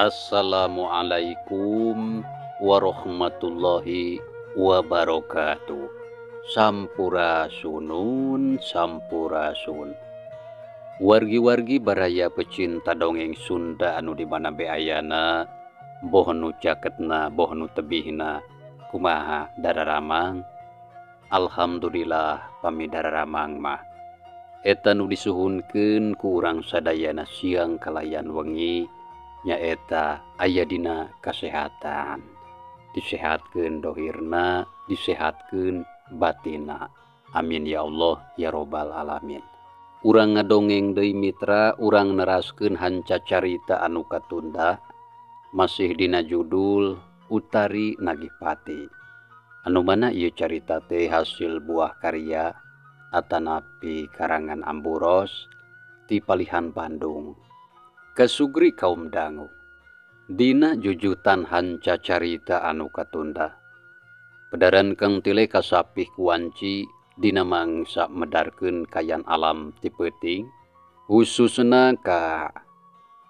Assalamualaikum warahmatullahi wabarakatuh. Sampurasunun sampurasun. Wargi-wargi baraya pecinta dongeng Sunda anu di mana be ayana, boh nu caketna boh nu tebihna, kumaha dararamang? Alhamdulillah pami dararamang mah. Eta nu disuhunkeun ku urang sadayana siang kalayan wengi nyaeta aya dina kasehatan. Disehatkeun dohirna, disehatkeun batina. Amin ya Allah ya robbal alamin. Urang ngadongeng deui mitra, urang neraskeun hanca carita anu katunda masih dina judul Utari Nagih Pati. Anu mana ieu carita teh hasil buah karya atanapi karangan Amburos ti Palihan Bandung. Kasugri kaum dangu dina jujutan hanca carita anu katunda. Pedaran Kang Tile kasapih kuanci dina mangsa medarkeun kayan alam ti peuting, khususna ka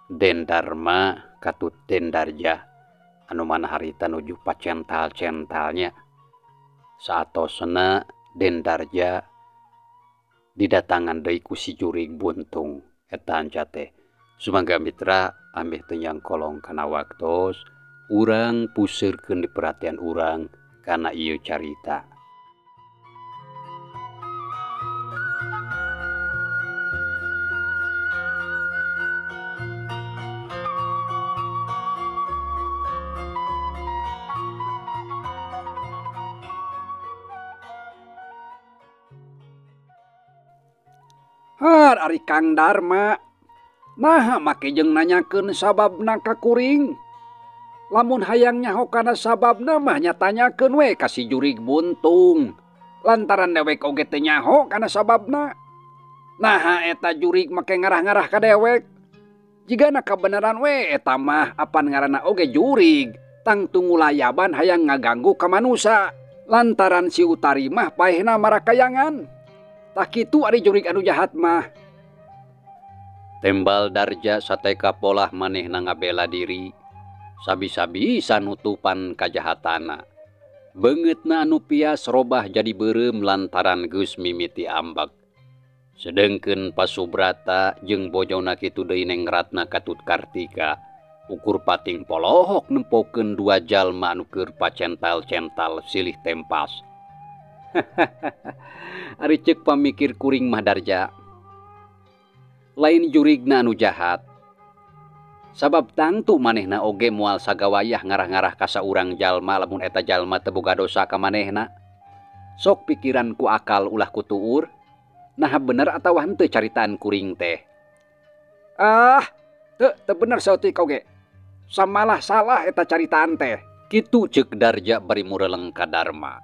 Den Darma katut Den Darja anu mana harita nuju pacental-centalnya. Saatosna Den Darja didatangan deui ku si jurig buntung eta hanca teh. Sumangga mitra ambeh teu nyangkolong kana waktos, urang puseurkeun di perhatian urang kana ieu carita. Har ari Kang Darma, naha make jeung nanyakeun sababna ka kuring. Lamun hayang nyaho kana sababna mah nya tanyakeun we ka si jurig buntung. Lantaran dewek oge teu nyaho kana sababna. Naha eta jurig make ngarah-ngarah ka dewek. Jigana kabeneran we eta mah apan ngaranna oge jurig, tangtu ngulayaban hayang ngaganggu ka manusa. Lantaran si Utari mah paehna marakayangan. Tah kitu ari jurig anu jahat mah. Tembal Darja sateka polah manehna ngabela diri, sabi-sabi sanutupan kajahatana. Beungeutna anu pias robah jadi beureum lantaran geus mimiti ambek. Sedengkeun Pasubrata jeung bojona kitu deui Neng Ratna katut Kartika, ukur pating polohok nempokeun dua jalma anu keur pacental-cental silih tempas. Ari ceuk pamikir kuring mah Darja, lain jurigna anu jahat. Sabab tangtu manehna oge moal sagawayah ngarah-ngarah ka saurang jalma lamun eta jalma teu boga dosa ka manehna. Sok pikiran ku akal ulah ku tuur, naha bener atawa henteu caritaan kuring teh. Ah, teu bener saeutik oge. Samalah salah eta caritaan teh. Kitu ceuk Darja bari mureleng ka Darma.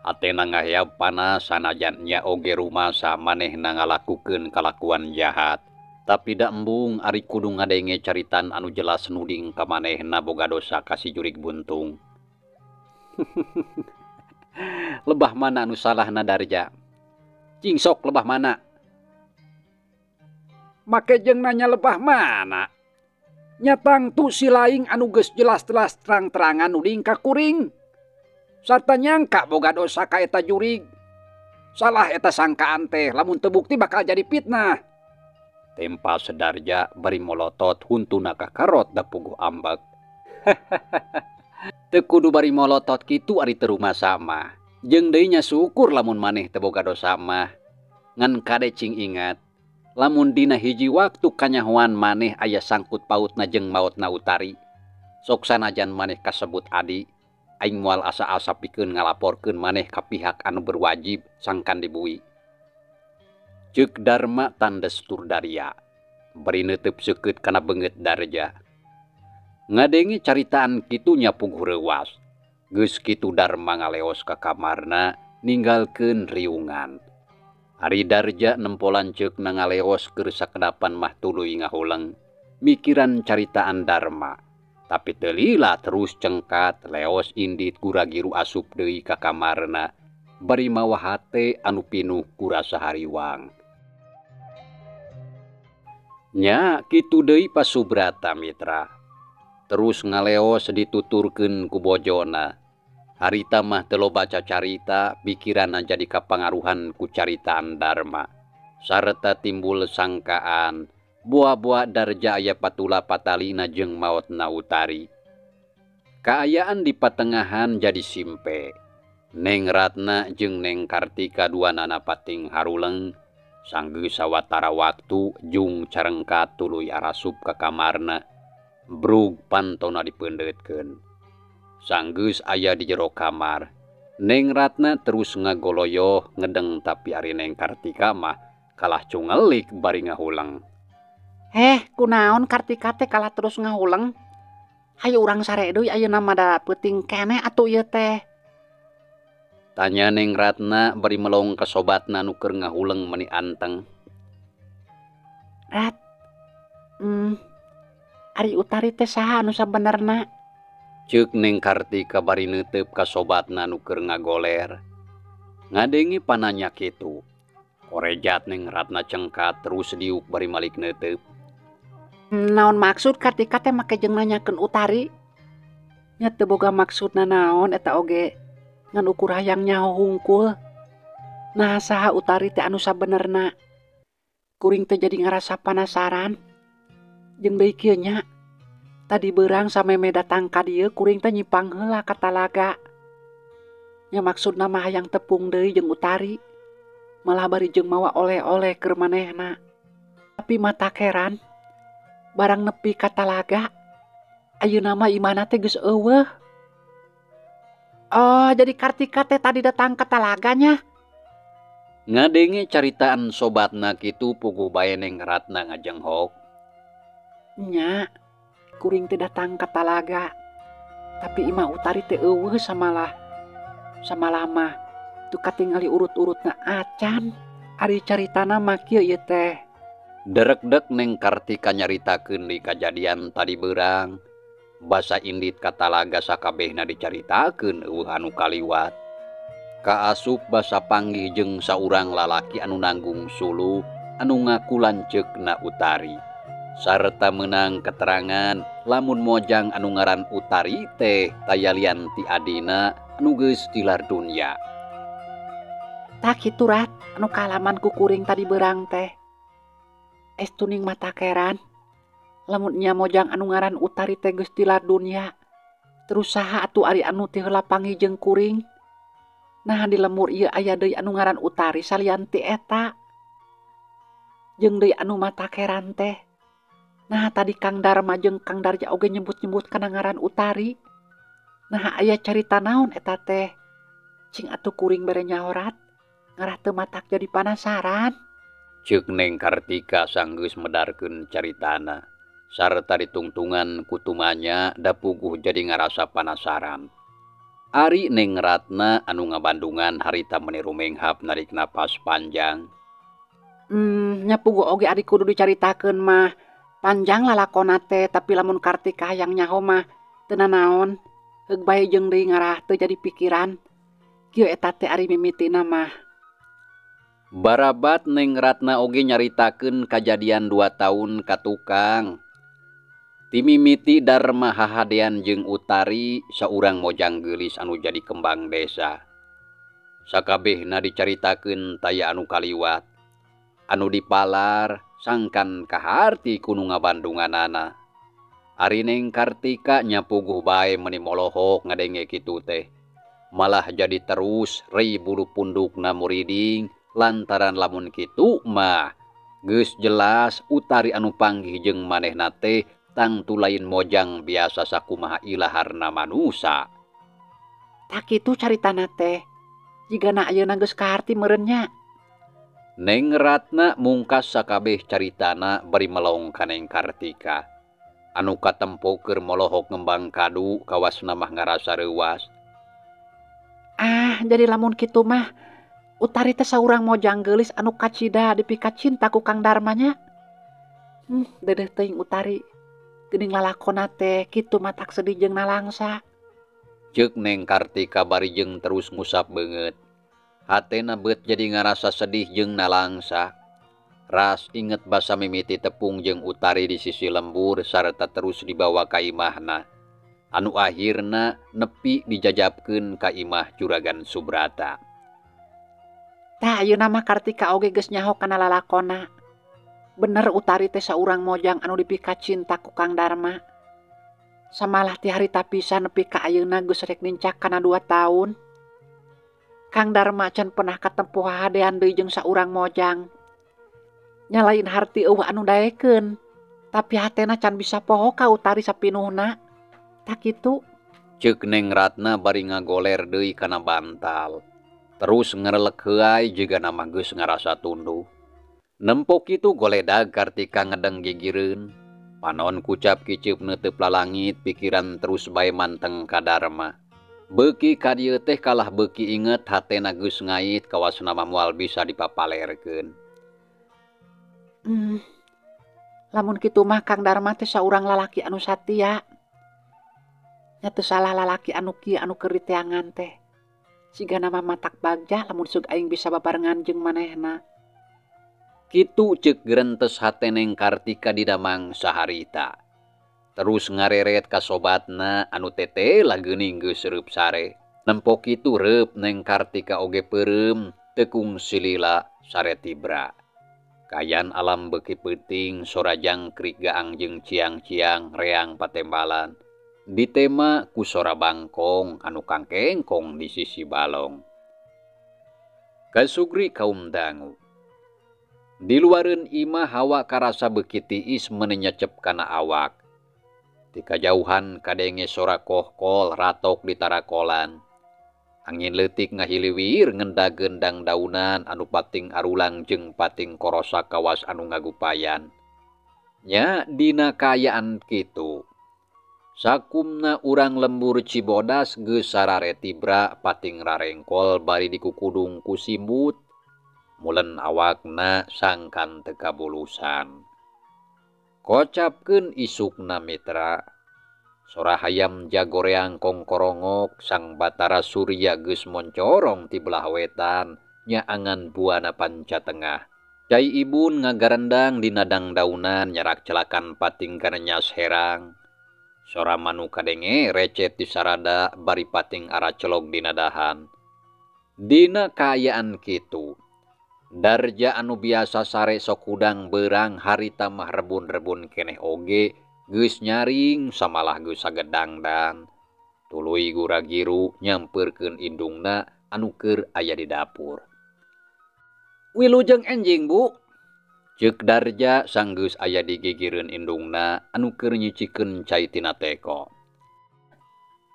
Hatena ngahayab panas sanajan nya oge rumasa manehna ngalakukeun kalakuan jahat. Tapi da embung ari kudu ngadenge caritan anu jelas nuding ka manehna boga dosa ka si jurig buntung. Lebah mana anu salahna Darja? Cing sok lebah mana? Make jeung nanya lebah mana? Nya tangtu si laing anu geus jelas-jelas terang-terangan nuding ka kuring. Sarta nyangka boga dosa ka eta jurig. Salah eta sangkaan teh, lamun teu bukti bakal jadi fitnah. Tempa sedarja bari molotot huntuna ka karot da puguh ambek. Teu kudu bari molotot kitu ari teu rumasa mah. Jeung deui nya syukur lamun maneh teu boga dosa mah. Ngan kade cing ingat, lamun dina hiji waktu kanyahoan maneh aya sangkut pautna jeung maotna Utari. Sok sanajan maneh kasebut adi, aing moal asa-asa pikeun ngalaporkeun maneh ka pihak anu berwajib sangkan dibui. Ceuk Darma tandes tur daria, bari neuteub seukeut kana beungeut Darja. Ngadenge caritaan kitu nya puguh reuwas. Geus kitu Darma ngaleos ka kamarna ninggalkeun riungan. Ari Darja nempo lanceukna ngaleos keur sakedapan mah tuluy ngahuleng mikiran caritaan Darma. Tapi teu lila terus cengkat leos indit guragiru asup deui ka kamarna bari mawa hate anu pinuh ku rasa hariwang. Nya kitu deui Pasubrata mitra. Terus ngaleos dituturkeun ku bojona. Harita mah teu loba cacarita, pikiranna jadi kapangaruhan ku caritaan Darma. Sarta timbul sangkaan, boa-boa Darja aya patula patalina jeung maotna Utari. Kaayaan di patengahan jadi simpe. Neng Ratna jeung Neng Kartika duanana pating haruleng. Sanggeus sawatara waktu jung carengkat tuluy arasup ka kamarna. Brug pantona dipeundeutkeun. Sanggeus aya di jero kamar. Neng Ratna terus ngagoloyoh ngedeng tapi ari Neng Kartika mah kalah cungelik bari ngahuleng. Heh, kunaon Kartika teh kalah terus ngahuleng? Hayu urang sare deui ayeuna mah da peuting keneh atuh ieu teh. Tanya Neng Ratna bari melong ka sobatna nu keur ngahuleng meuni anteng. Rat, ari Utari teh saha anu sabenerna? Ceuk Neng Kartika bari neuteup ka sobatna nu keur ngagoler. Ngadenge pananya kitu. Korejat Neng Ratna cengkat terus diuk bari malik neuteup. Naon maksud Kartika teh make jeung nanyakeun Utari? Nya teu boga maksudna naon eta oge. Ngan ukur hayang nyaho hungkul. Nah saha Utari teh anu sabenerna? Kuring teh jadi ngarasa panasaran. Jeung deui kieu nya. Tadi beurang sameme datang ka dieu kuring teh nyipang heula ka talaga. Nya maksudna mah hayang tepung deui jeung Utari. Malah bari jeung mawa oleh-oleh keur manehna. Tapi mata heran. Barang nepi ka talaga. Ayeuna mah imahna teh geus eueuh. Oh, jadi Kartika teh tadi datang ke talaganya. Ngadenge caritaan sobatna kitu puguh bae Neng Ratna ngajenghok. Nya, kuring teh datang ke talaga. Tapi imah Utari teh eueuh samalah. Samalah mah teu katingali urut-urutna acan. Ari caritana mah kieu ieu teh. Derekdek Neng Kartika nyaritakeun di kajadian tadi beurang. Basa indit ka talaga sakabehna dicaritakeun eueuh anu kaliwat. Kaasup basa panggih jeung saurang lalaki anu nanggung suluh anu ngaku lanceukna Utari. Sarta meunang keterangan lamun mojang anu ngaran Utari teh taya lian ti adina anu geus tilar dunya. Tah kitu Rat, anu kaalaman ku kuring tadi beurang teh. Estuning mata keran. Lamun nya mojang anu ngaran Utari teh geus tilar dunya. Terus saha atuh ari anu teh heula panggih jeung kuring? Nah di lemur ieu aya deui anu ngaran Utari salian ti eta. Jeung deui anu mata keran teh. Nah tadi Kang Darma jeung Kang Darja oge nyebut-nyebut kana ngaran Utari. Nah aya carita naon eta teh? Cing atuh kuring bere nyahorat. Ngarah teu matak jadi panasaran. Ceuk Neng Kartika sanggeus medarkeun caritana. Sarta ditungtungan kutumanya da puguh jadi ngarasa panasaran. Ari Neng Ratna anu ngabandungan harita meuni rumenghap narik napas panjang. Nya puguh oge ari kudu dicaritakeun mah. Panjang lalakona teh tapi lamun Kartika hayang nyaho mah teu nanaon. Heug bae jeung deui ngarah teu jadi pikiran. Kieu eta teh ari mimitina mah. Barabat Neng Ratna oge nyaritakeun kajadian 2 tahun ka tukang. Timimiti Darma hahadean jeung Utari saurang mojang geulis anu jadi kembang desa. Sakabehna dicaritakeun taya anu kaliwat. Anu dipalar sangkan kaharti ku nu ngabandunganana. Ari Neng Kartika nya puguh bae meuni molohok ngadenge kitu teh. Malah jadi terus rei bulu pundukna muriding lantaran lamun kitu mah geus jelas Utari anu panggih jeung manehna teh tangtu lain mojang biasa sakumaha ilaharna manusa. Tak kitu caritana teh. Jigana ayeuna geus kaharti meureun nya. Neng Ratna mungkas sakabeh caritana bari melong ka Neng Kartika. Anu katempo keur molohok ngembang kadu kawasna mah ngarasa reuas. Ah, jadi lamun kitu mah Utari teh saurang mojang geulis anu kacida dipikacinta ku Kang Darmanya. Dedeh teuing Utari. Geuning lalakona teh kitu matak sedih jeung nalangsa. Ceuk Neng Kartika bari jeung terus ngusap beungeut. Hatena beut jadi ngarasa sedih jeung nalangsa. Ras inget basa mimiti tepung jeung Utari di sisi lembur sarta terus dibawa ka imahna. Anu akhirna nepi dijajabkeun ka imah Juragan Subrata. Tah ayeuna mah Kartika oge geus nyaho kana lalakona. Bener Utari teh saurang mojang anu dipikacinta ku Kang Darma. Samalah ti harita pisan nepi ka ayeuna geus rek nincak kana 2 tahun. Kang Darma can pernah katempuh hadean deui jeung saurang mojang. Nyalain harti eueuh anu daekeun, tapi hatena can bisa poho ka Utari sapinuhna. Tak kitu. Ceuk Neng Ratna bari ngagoler deui kana bantal. Terus ngerelek heuay jigana mah geus ngarasa tunduh. Nempo kitu goledag Kartika ngedeng gigireun. Panon kucap kiceup neuteup lalangit pikiran terus bae manteng ka Darma. Beuki ka dieu teh kalah beuki inget hatena geus ngait kawasna mah moal bisa dipapalerkeun. Lamun kitu mah Kang Darma teh saurang lalaki anu satia. Nya teu salah lalaki anu kieu anu keur diteangan teh. Sigana mah matak bagja lamun seug aing bisa babarengan jeung manehna. Kitu ceuk gerentes hate Neng Kartika dina mangsa harita. Terus ngareret ka sobatna anu tete lageuning geus reup sare. Nempo kitu reup Neng Kartika oge peureum teu kungsi lila sare tibra. Kayan alam beuki peuting sora jangkrik gaang jeung ciang-ciang reang patembalan. Ditema ku sora bangkong anu kangkengkong di sisi balong. Kasugri kaum dangu. Di luareun imah hawa karasa beuki tiis menenyecep kana awak. Ti kajauhan kadenge sora kohkol ratok di tarakolan. Angin leutik ngahiliwir ngendag-gendang daunan anu pating arulang jeung pating korosa kawas anu ngagupayan. Nya dina kaayaan kitu. Sakumna urang lembur Cibodas geus sarare tibra pating rarengkol bari dikukudung ku simbut. Mulen awakna sangkan teu kabulusan. Kocapkeun isukna mitra. Sora hayam jagoreang kongkorongok sang Batara Surya geus moncorong ti belah wetan nyaangan buana panca tengah. Cai ibun ngagarendang dina dangdaunan nyarak celakan pating karenyas herang. Sora manuk kadenge recet di sarada bari pating aracelog dina dahan. Dina kaayaan kitu. Darja anu biasa sare sok hudang beurang harita mah rebun-rebun keneh oge geus nyaring samalah geus sagedangdan. Tuluy gura-giru nyampeurkeun indungna anu keur aya di dapur. Wilujeng enjing Bu. Ceuk Darja sanggeus aya di gigireun indungna anu keur nyicikeun cai tina teko.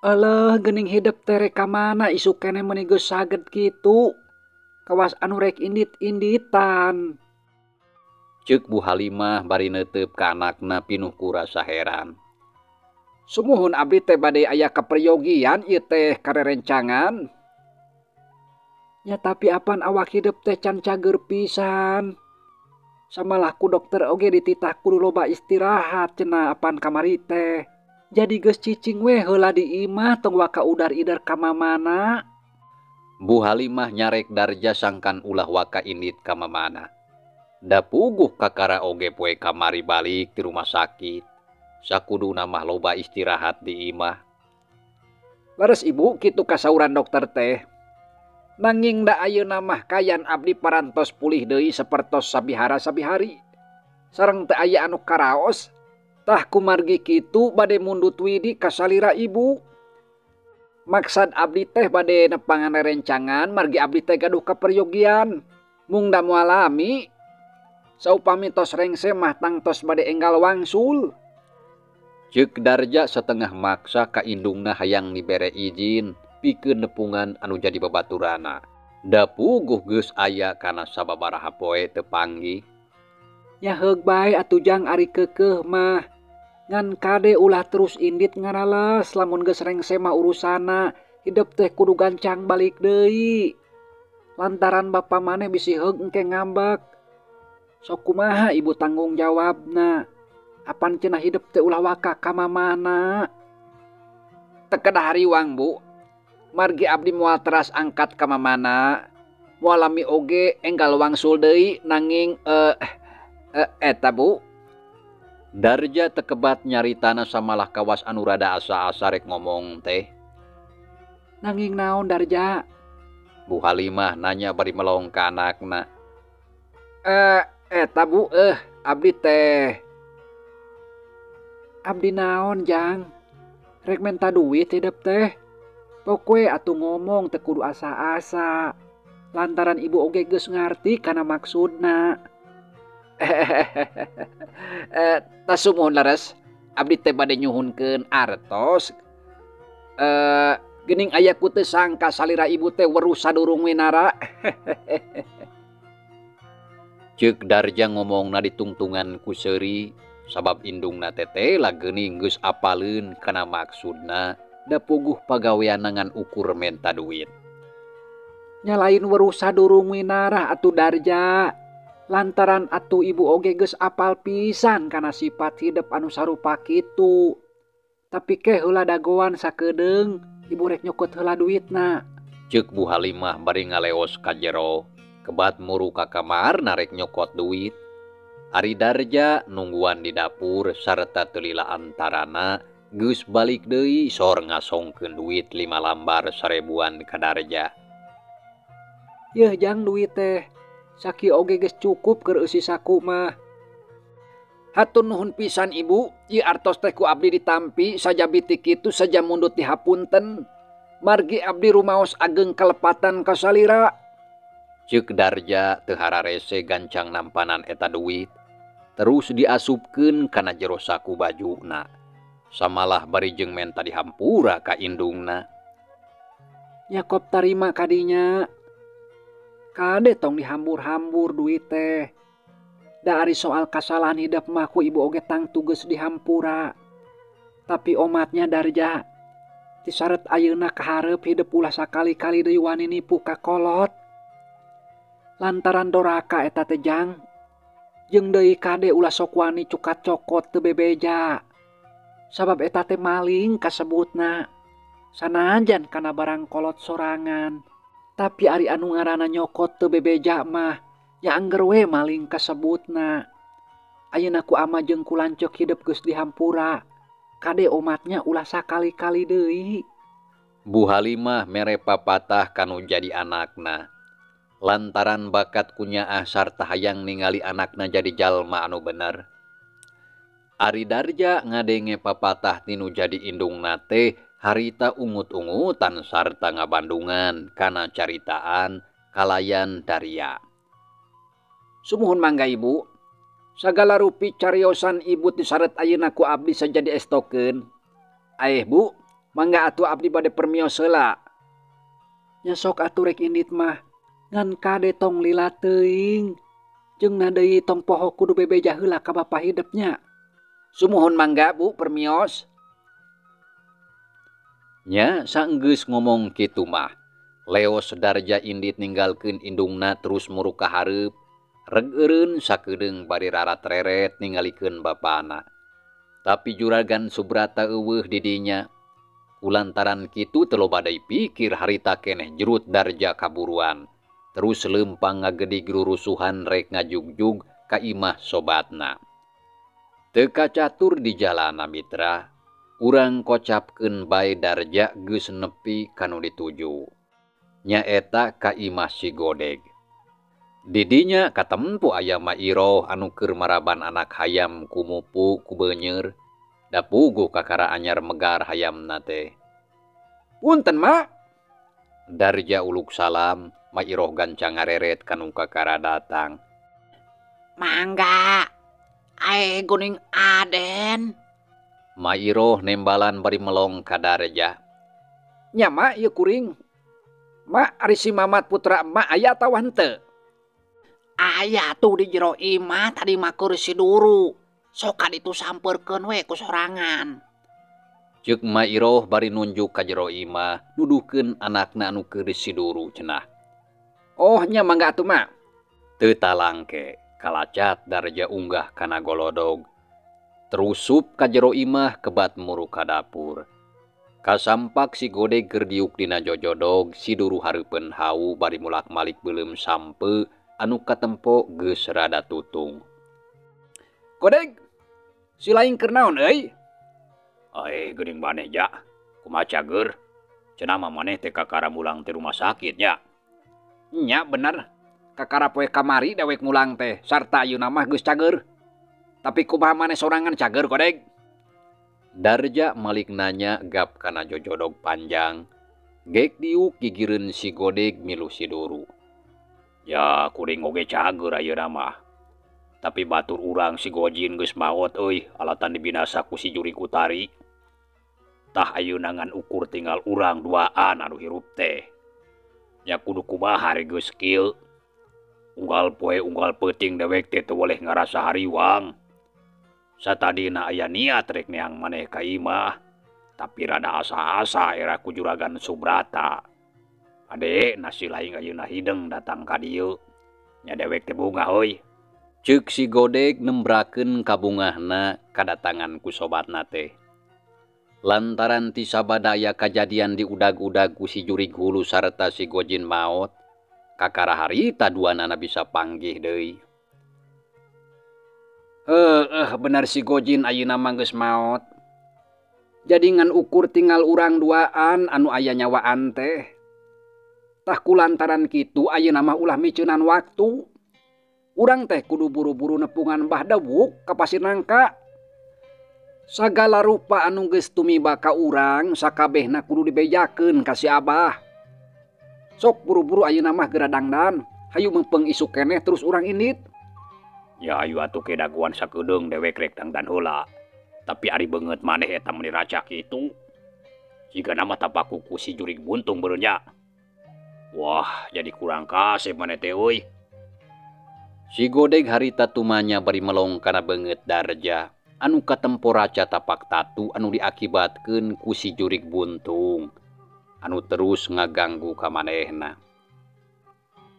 Eleuh geuning hidep teh rek ka mana isuk keneh meuni geus saged kitu. Kawas anu rek indit-inditan. Ceuk Bu Halimah bari neuteup ka anakna pinuh ku rasa heran. Sumuhun abdi teh bade aya kaperyogian ieu teh karerencangan. Nya tapi apan awak hidep teh can cager pisan. Samalah ku dokter oge dititah kudu loba istirahat cenah apan kamari teh. Jadi geus cicing we heula di imah tong waka udar-idar ka mamana. Bu Halimah nyarek Darja sangkan ulah waka indit ka mamana. Da puguh kakara oge poe kamari balik ti rumah sakit. Sakuduna mah loba istirahat di imah. Leres ibu kitu kasauran dokter teh. Nanging da ayeuna mah kayan abdi parantos pulih deui sapertos sabihara sabihari. Sareng teu aya anu karaos. Tah kumargi kitu bade mundut widi kasalira ibu. Maksad abdi teh bade nepangan rerencangan margi abdi teh gaduh kaperyogian. Mung da moal lami. Saupami tos rengse mah tangtos bade enggal wangsul. Ceuk Darja setengah maksa ka indungna hayang dibere izin pikeun nepungan anu jadi babaturana. Da puguh geus aya kana sababaraha poe teu panggih. Nya heug bae atuh jang ari keukeuh mah. Ngan kade ulah terus indit ngarales lamun geus rengse mah urusana hidep teh kudu gancang balik deui. Lantaran bapa maneh bisi heug engke ngambek. Sok kumaha ibu tanggung jawabna. Apan cenah hidep teh ulah waka ka mamana. Teu kedah hariwang Bu. Margi abdi moal teras angkat ka mamana. Moal lami oge enggal wangsul deui nanging Eta Bu. Darja tekebat nyaritana samalah kawas anu rada asa-asa rek ngomong teh. Nanging naon Darja? Bu Halimah nanya bari melong ka anakna. Eta Bu, abdi teh. Abdi naon Jang? Rek menta duit hidep teh. Pokwe atuh ngomong teu kudu asa-asa. Lantaran ibu oge geus ngarti kana maksudna. Tah sumuhun leres, abdi teh bade nyuhunkeun artos. Geuning aya ku teu sangka salira ibu teh weruh sadurung winara. Ceuk Darja ngomongna ditungtungan ku seuri sabab indungna teh lageuning geus apaleun kana maksudna da puguh pagaweanna ngan ukur menta duit. Nya lain weruh sadurung winara atuh Darja. Lantaran atuh ibu oge geus apal pisan kana sifat hidep anu sarupa kitu. Tapi ke heula dagoan sakedeung, ibu rek nyokot heula duitna. Ceuk Bu Halimah bari ngaleos ka jero, kebat muru ka kamar narek nyokot duit. Ari Darja nungguan di dapur sarta teu lila antarana geus balik deui sor ngasongkeun duit 5 lambar 1000-an ka Darja. Yeuh Jang duit teh. Saki oge geus cukup keur eusi saku mah. Hatur nuhun pisan ibu, ieu artos teh ku abdi ditampi sajabi ti kitu saja mundut dihapunten. Margi abdi rumaos ageng kalepatan ka salira. Ceuk Darja teu hararese gancang nampanan eta duit, terus diasupkeun kana jero saku bajuna. Samalah bari jeung menta dihampura ka indungna. Nyakop tarima kadinya. Kade tong dihambur-hambur duit teh. Da ari soal kasalahan hidep mah ku ibu oge tangtu geus dihampura. Tapi omatnya Darja, tisaret ayeuna kahareup hidep ulah sakali-kali deui wani nipu ka kolot. Lantaran doraka eta teh Jang. Jeung deui kade ulah sok wani cukat cokot teu bebeja. Sabab eta teh maling kasebutna. Sanajan kana barang kolot sorangan. Tapi ari anu ngaranna nyokot teu bebeja mah nya angger we maling kasebutna. Ayeuna ku ama jeung ku lanceuk hidep geus dihampura. Kade omatnya ulah sakali-kali deui. Bu Halimah mere papatah kanu jadi anakna. Lantaran bakat kunyaah sarta hayang ningali anakna jadi jalma anu bener. Ari Darja ngadenge papatah tinu jadi indungna teh harita ungut-ungutan sarta ngabandungan kana caritaan kalayan Darja. Sumuhun mangga ibu, sagala rupi cariosan ibu tisaret ayeuna ku abdi saja diestokeun. Aeh bu, mangga atuh abdi bade permios heula. Nya sok atuh rek indit mah, ngan kade tong lila teuing. Jeung na deui tong poho kudu bebeja heula ka bapa hidepnya. Sumuhun mangga bu permios. Nya sanggeus ngomong kitu mah. Leos Darja indit ninggalkeun indungna terus muruk ka hareup. Reg eureun sakedeung bari rarat-reret ningalikeun bapana. Tapi juragan Subrata eueuh di dinya. Kulantaran kitu teu loba deui pikir harita keneh jerut Darja kaburuan. Terus leumpang ngagedig rurusuhan rek ngajugjug ka imah sobatna. Teu kacatur di jalana mitra. Urang kocapkeun bae Darja geus nepi kanu dituju. Nyaeta ka imah si Godeg. Didinya katempu aya Ma Iroh anu keur maraban anak hayam kumupu ku beuneur. Da puguh kakara anyar megar hayamna teh. Punten Ma. Darja uluk salam, Ma Iroh gancang ngareret kanu kakara datang. Mangga, ae guning Aden. Ma Iroh nembalan bari melong ka Darja. Nya Ma ieu kuring. Ma ari si Mamat putra emak aya atawa henteu? Aya tuh di jero imah tadi mah keur si Duru. Sok ka ditu sampeurkeun we ku sorangan. Ceuk Ma Iroh bari nunjuk ka jero imah nuduhkeun anakna anu keur si Duru cenah. Oh nya mangga atuh Ma. Teu talangke kalacat Darja unggah kana golodog. Terusup ka jero imah kebat muru ka dapur. Kasampak si Godeg keur diuk dina jojodog si Duru hareupeun hau bari mulak-malik beuleum sampe anu katempo geus rada tutung. Godeg, si lain keur naon euy? Ai geuning maneh ja, kumaha cager? Cenah mah maneh teh kakara mulang ti rumah sakit nya. Nya bener. Kakara poe kamari dewek mulang teh sarta ayeuna mah geus cager. Tapi kumaha maneh sorangan cager, Godeg? Darja malik nanya gap kana jojodog panjang. Gek diuk gigireun si Godeg milu si Duru. Ya kuring oge cager ayeuna mah. Tapi batur urang si Gojin geus maot euy, alatan dibinasa ku si jurig Utari. Tah ayeuna ngan ukur tinggal urang duaan anu hirup teh. Nya kudu kumaha ari geus kieu. Unggal poe unggal peuting dewek teh teu boleh ngarasa hariwang. Satadina aya niat rek neang maneh ka imah, tapi rada asa-asa era ku juragan Subrata. Ade nasi lain ayeuna hideng datang ka dieu. Nya dewek teh bungah euy. Ceuk si Godeg nembrakeun kabungahna kadatangan ku sobatna teh. Lantaran ti sabada aya kajadian di udag-udag ku si jurig hulu sarta si Gojin maot, kakara harita duanana bisa panggih deui. Heueuh bener si Gojin ayeuna mah geus maot. Jadi ngan ukur tinggal urang duaan anu aya nyawaan teh. Tah kulantaran kitu ayeuna mah ulah miceunan waktu. Urang teh kudu buru-buru nepungan Mbah Dewuk ka Pasir Nangka. Sagala rupa anu geus tumiba ka urang sakabehna kudu dibejakeun ka si Abah. Sok buru-buru ayeuna mah geura dangdan, hayu meungpeung isuk keneh terus urang indit. Ya ayu atuh ke daguan sakedeung dewek rek dangdan heula. Tapi ari beungeut maneh eta meuni raca kitu. Jigana mah tapaku ku si jurig buntung beureun nya. Wah, jadi kurang kasep maneh teh euy. Si Godeg harita tumanya bari melong kana beungeut Darja anu katempo raca tapak tatu anu diakibatkeun ku si jurig buntung anu terus ngaganggu ka manehna.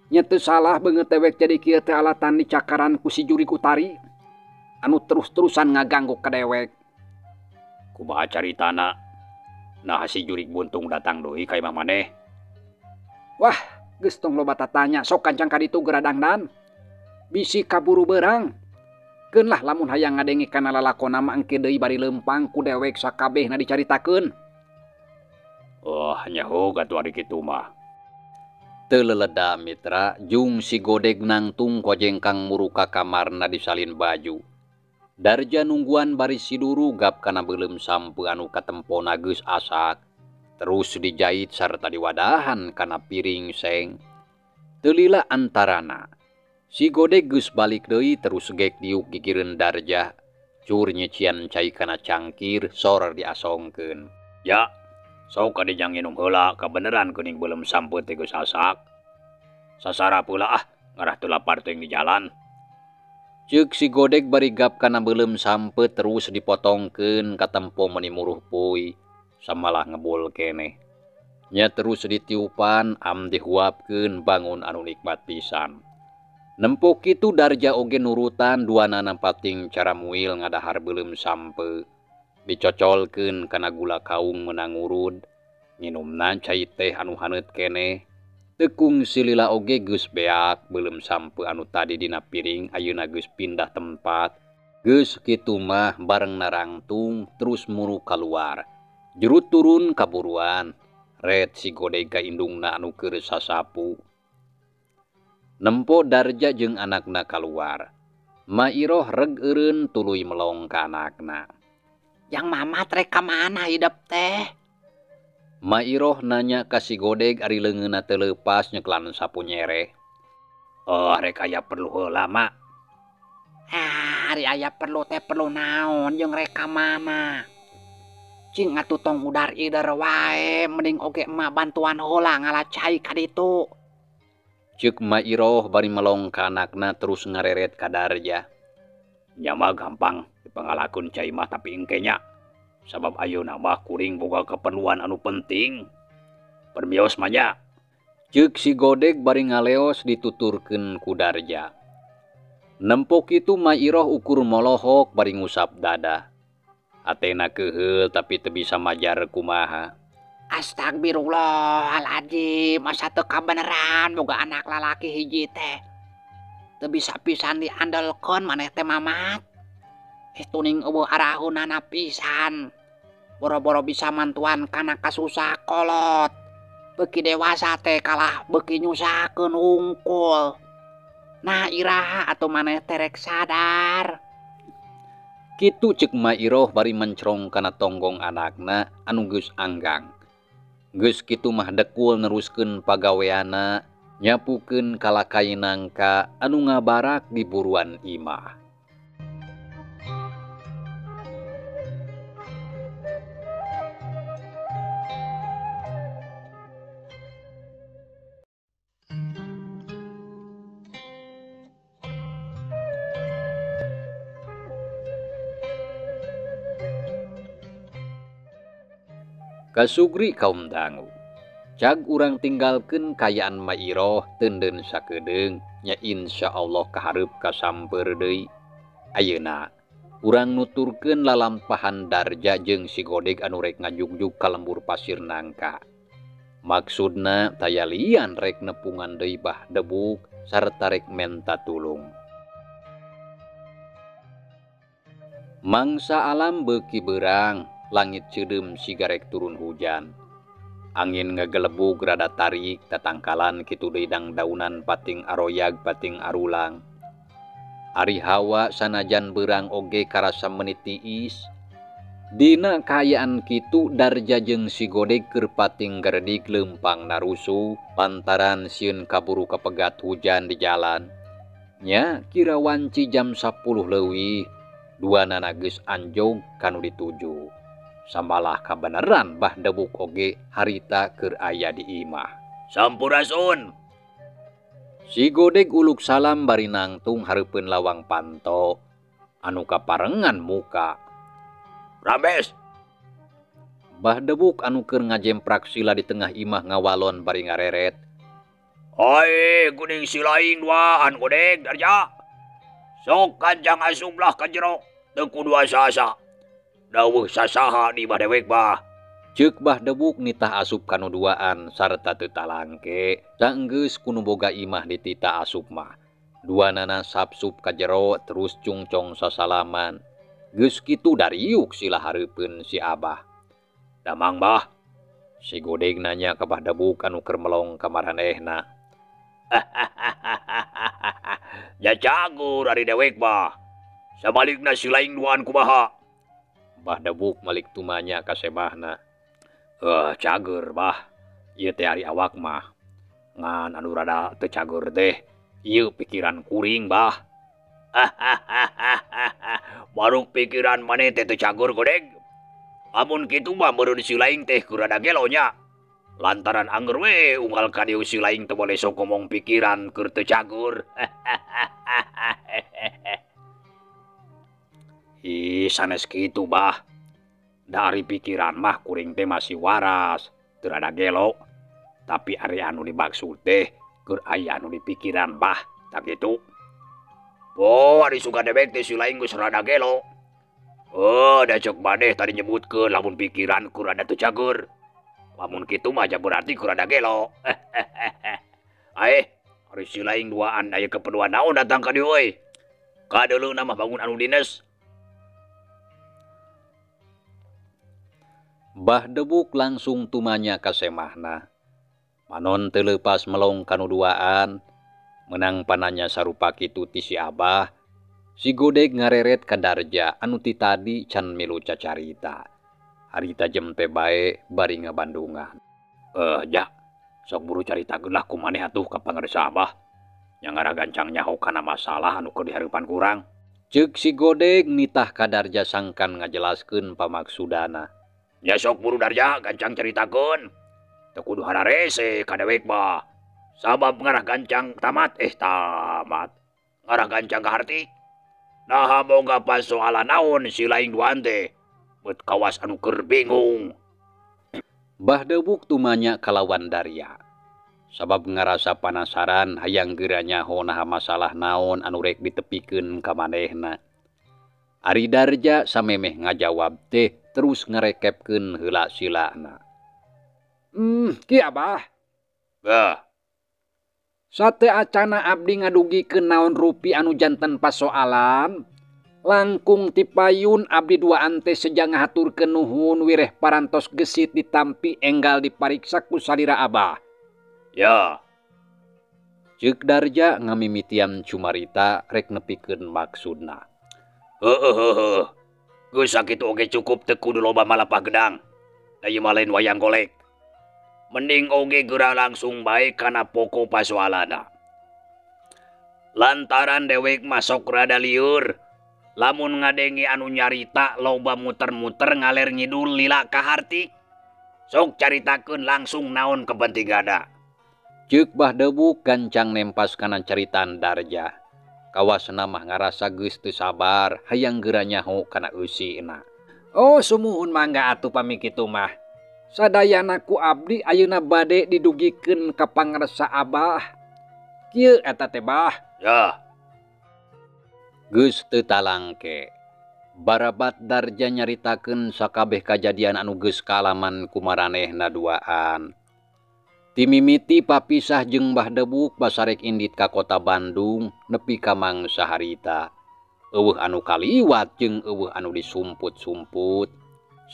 Nya teu salah beungeut dewek jadi kieu teh alatan dicakaran ku si jurig Utari anu terus-terusan ngaganggu ka dewek. Kumaha caritana? Nah si jurig buntung datang deui ka imah maneh. Wah, geus tong loba tatanya, sok kancang ka ditu geura dangdan. Bisi kaburu berang. Keun lah lamun hayang ngadenge kana lalakona mah engke deui bari leumpang ku dewek sakabehna dicaritakeun. Oh, nyaho atuh ari kitu mah. Teu leleda mitra jung si Godeg nangtung kojengkang muru ka kamarna disalin baju. Darja nungguan bari si Duru gap kana beuleum sampeu anu katempona geus asak. Terus dijait sarta diwadahan kana piring seng. Teu lila antarana. Si Godeg geus balik deui terus gek diuk gigireun Darja. Cur nyecian cai kana cangkir sor diasongkeun. Ya, sok ade jang nginum heula kabeneran geuning beuleum sampeu teh geus asak. Sasarap heula ah, ngarah teu lapar teuing di jalan. Ceuk si Godeg bari gap kana beuleum sampeu terus dipotongkeun katempo meuni muruh puy samalah ngebul keneh. Nya terus ditiupan am dihuapkeun bangun anu nikmat pisan. Nempo kitu Darja oge nurutan duanana pating cara muil ngadahar beuleum sampeu. Dicocolkeun kana gula kaung meunang ngurud. Nginumna cai teh anu haneut keneh. Teu kungsi lila oge geus beak beuleum sampeu anu tadi dina piring ayeuna geus pindah tempat. Geus kitu mah bareng narangtung terus muru kaluar. Juru turun kaburuan. Ret si Godeg ka indungna anu keur sasapu. Nempo Darja jeung anakna kaluar. Ma Iroh reg eureun tuluy melong ka anakna. Yang mamat rek ka mana hidep teh? Ma Iroh nanya ka si Godeg ari leungeunna teu leupas nyeklan sapu nyereh. Oh, rek aya perlu heula, Mak. Ah, ari aya perlu teh perlu naon jeung rek ka mana? Cing atuh tong udar ider wae, mending oge emak bantuan heula ngala cai ka ditu. Ceuk Ma Iroh bari melong ka anakna terus ngareret ka Darja. Nya mah gampang dipangalakeun cai mah tapi engke nya. Sabab ayeuna mah kuring boga keperluan anu penting. Permios mah nya. Ceuk si Godeg bari ngaleos dituturkeun ku Darja. Nempo kitu Ma Iroh ukur molohok bari ngusap dada. Atena keuheul tapi teu bisa majar kumaha. Astagfirullahaladzim, masa teu kabeneran boga anak lalaki hiji teh. Teu bisa pisan diandelkeun maneh teh mamat. Tuning eueuh araheunana pisan. Boro-boro bisa mantuan kana kasusah kolot. Beuki dewasa teh kalah beuki nyusahkeun hungkul. Nah iraha atuh maneh teh rek sadar. Kitu ceuk Ma Iroh bari mencrong kana tonggong anakna anu geus anggang. Geus kitu mah dekul neruskeun pagaweana, nyapukeun kalakai nangka anu ngabarak di buruan imah. Kasugri kaum dangu. Cag urang tinggalkeun kayaan Ma Iroh teunden sakedeung nya insyaallah kahareup kasamper deui. Ayeuna urang nuturkeun lalampahan Darja jeung si Godeg anu rek ngajugjug ka lembur pasir nangka. Maksudna taya lian rek nepungan deui Bah Debuk sarta rek menta tulung. Mangsa alam beuki beurang, langit ceudeum siga rek turun hujan. Angin ngagelebug rada tarik tatangkalan kitu deui dangdaunan pating aroyag pating arulang. Ari hawa sanajan beurang oge karasa meuni tiis. Dina kaayaan kitu Darja jeung si Godeg keur pating garedig leumpang narusuh lantaran sieun kaburu kapegat hujan di jalan. Nya kira wanci jam 10 leuwih duanana geus anjog kanu dituju. Samalah kabeneran Bah Debuk oge harita keur aya di imah. Sampurasun. Si Godeg uluk salam bari nangtung hareupeun lawang panto anu kaparengan muka. Rambes. Bah Debuk anu keur ngajemprak sila di tengah imah ngawalon bari ngareret. Hai, guning silaing duaan Godeg Darja. Sok kanjang asuplah ka jero, teu kudu asa-asa. Dawuh sasaha di imah dewek bah. Ceuk Bah Debuk nitah asup kanu duaan sarta teu talangke, saenggeus kunu boga imah ditita asup mah. Duanana sapsup ka jero terus cungcong sasalaman. Geus kitu dariuk sila hareupeun si Abah. Damang bah? Si Godeg nanya ka Bah Debuk anu keur melong ka maranehna. Ja cagur ari dewek bah. Sabalikna si laing duaan kumaha? Bah Debuk malik tumanya ka semahna. Cager bah, ieu teh ari awak mah. Ngan anu rada teu cager teh, ieu pikiran kuring bah. Baruk pikiran maneh teh teu cager Godeg. Amun kitu mah meureun si laing teh keur rada gelo nya. Lantaran angger we unggal ka dieu si laing teu boleh sok ngomong pikiran keur teu cager. Ih, sanes kitu bah. Dari pikiran mah kuring teh masih waras, teu rada gelo. Tapi ari anu dimaksud teh keur aya anu di pikiran bah, tak kitu. Oh, ari suka dewek teh si laing geus rada gelo. Oh, da cek maneh tadi nyebutkeun lamun pikiran keur rada teu cager. Lamun kitu mah ja berarti keur rada gelo. Aeh, ari si laing duaan aya keperluan naon datang ka dieu euy. Kadeuleuh mah bangun anu dines. Bah Debuk langsung tumanya ka semahna. Manon teu leupas melong kanu duaan, menang pananya sarupa kitu ti si Abah. Si Godeg ngareret ka Darja anu ti tadi can milu cacarita. Harita jem teh bae bari ngabandungan. Ja, sok buru caritakeun lah ku maneh atuh ka pangarsa Abah. Nya ngaragancang nyaho kana masalah anu keur dihareupan kurang. Ceuk si Godeg nitah ka Darja sangkan ngajelaskeun pamaksudana. Ya sok buru Darja gancang caritakeun. Teu kudu hararese ka dewek mah. Sabab ngarah gancang tamat tamat. Ngarah gancang kaharti. Naha moga pasoalan naon si laing duaan teh. Bet kawas anu keur bingung. Bah Debuk tumanya kalawan Darya. Sabab ngarasa panasaran hayang geura nyaho naha masalah naon anu rek ditepikeun ka manehna. Ari Darja samemeh ngajawab teh terus ngarekepkeun heula silana. Ki Abah. Bah. Sate acana abdi ngadugikeun naon rupi anu janten pasoalan. Langkung tipayun abdi duaan teh seja ngahaturkeun nuhun wireh parantos gesit ditampi enggal dipariksa ku salira Abah. Ya. Ceuk Darja ngamimitian cumarita rek nepikeun maksudna. Heueuh. Geus sakitu oge cukup teu kudu loba malapah gedang. Da ieu mah lain wayang golek. Mending oge geura langsung bae kana pokok pasoalanna. Lantaran dewek masuk rada lieur, lamun ngadenge anu nyarita loba muter-muter ngaler ngidul lila ka harti. Sok caritakeun langsung naon kepentinganna. Ceuk Bah Debuk gancang nempas kana caritaan Darja. Kawasna mah ngarasa geus teu sabar hayang geura nyaho kana eusina. Oh sumuhun mangga atuh pami kitu mah. Sadayana ku abdi ayeuna bade didugikeun ka pangarsa Abah. Kieu eta teh Bah. Ya. Geus teu talangke. Barabat Darja nyaritakeun sakabeh kajadian anu geus kaalaman ku maranehna duaan. Timimiti papisah jeung Mbah Debuk basarek indit ka kota Bandung nepi ka mangsa harita. Eueuh anu kaliwat jeung eueuh anu disumput-sumput.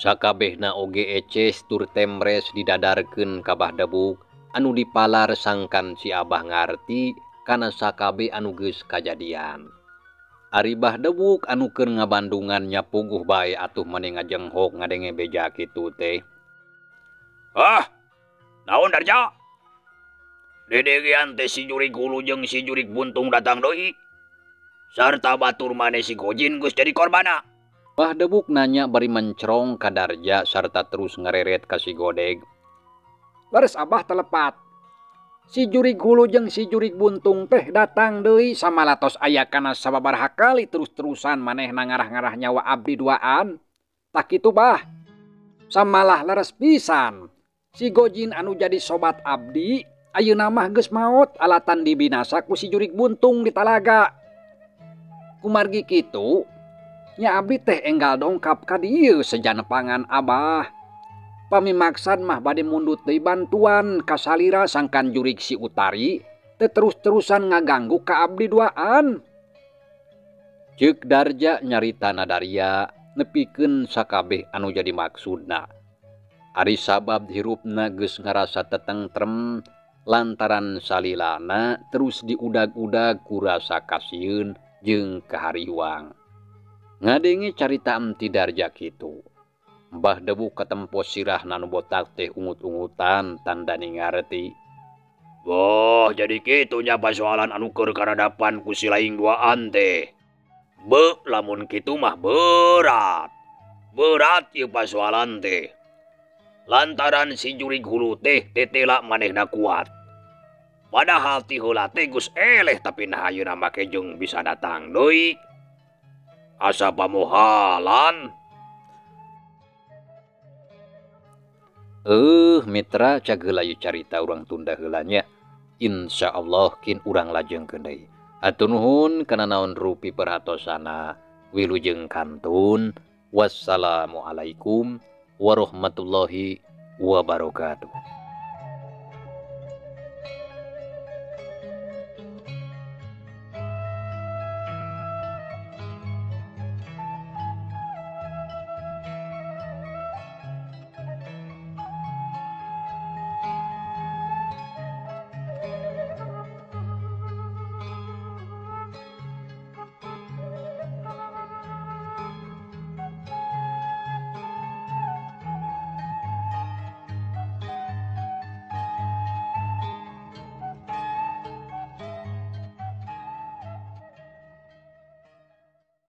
Sakabehna oge eces tur temres didadarkeun ka Bah Debuk anu dipalar sangkan si Abah ngarti kana sakabeh anu geus kajadian. Ari Bah Debuk anu keur ngabandungan nya puguh bae atuh mani ngajenghok ngadenge beja kitu teh. Ah, naon Darja? Dedegean teh si jurig hulu jeung si jurig buntung datang deui. Sarta batur maneh si Gojin geus jadi korbana. Bah Debuk nanya bari mencrong ka Darja sarta terus ngareret ka si Godeg. Leres Abah telepat. Si jurig hulu jeung si jurig buntung teh datang deui samalatos aya kana sababaraha kali terus-terusan manehna ngarah-ngarah nyawa abdi duaan. Tak kitu Bah. Samalah leres pisan. Si Gojin anu jadi sobat abdi ayeuna mah geus maot alatan dibinasa ku si jurig buntung di talaga. Kumargi kitu nya abdi teh enggal dongkap ka dieu seja nepangan Abah. Pami maksad mah bade mundut deui bantuan ka salira sangkan jurig si Utari teh terus-terusan ngaganggu ka abdi duaan. Ceuk Darja nyarita nadaria nepikeun sakabeh anu jadi maksudna. Ari sabab hirupna geus ngarasa tetentrem lantaran salilana terus diudag-udag ku rasa kasieun jeung kahariwang. Ngadenge carita ti Darja kitu. Mbah Debuk katempo sirahna nu botak teh ungut-ungutan tandani ngarti. Boh, jadi kitu nya pasoalan anu keur karadapan ku si laing duaan teh. Be, lamun kitu mah berat. Berat ieu pasoalan teh. Lantaran si jurig hulu teh tetela manehna kuat. Padahal ti heula teh geus eleh tapi nah ayeuna make jeung bisa datang deui. Asa pamohalan. Mitra cageula ieu carita urang tunda heula nya. Insyaallah kin urang lajengkeun deui. Hatur nuhun kana naon rupi perhatosana. Wilujeng kantun. Wassalamualaikum warahmatullahi wabarakatuh.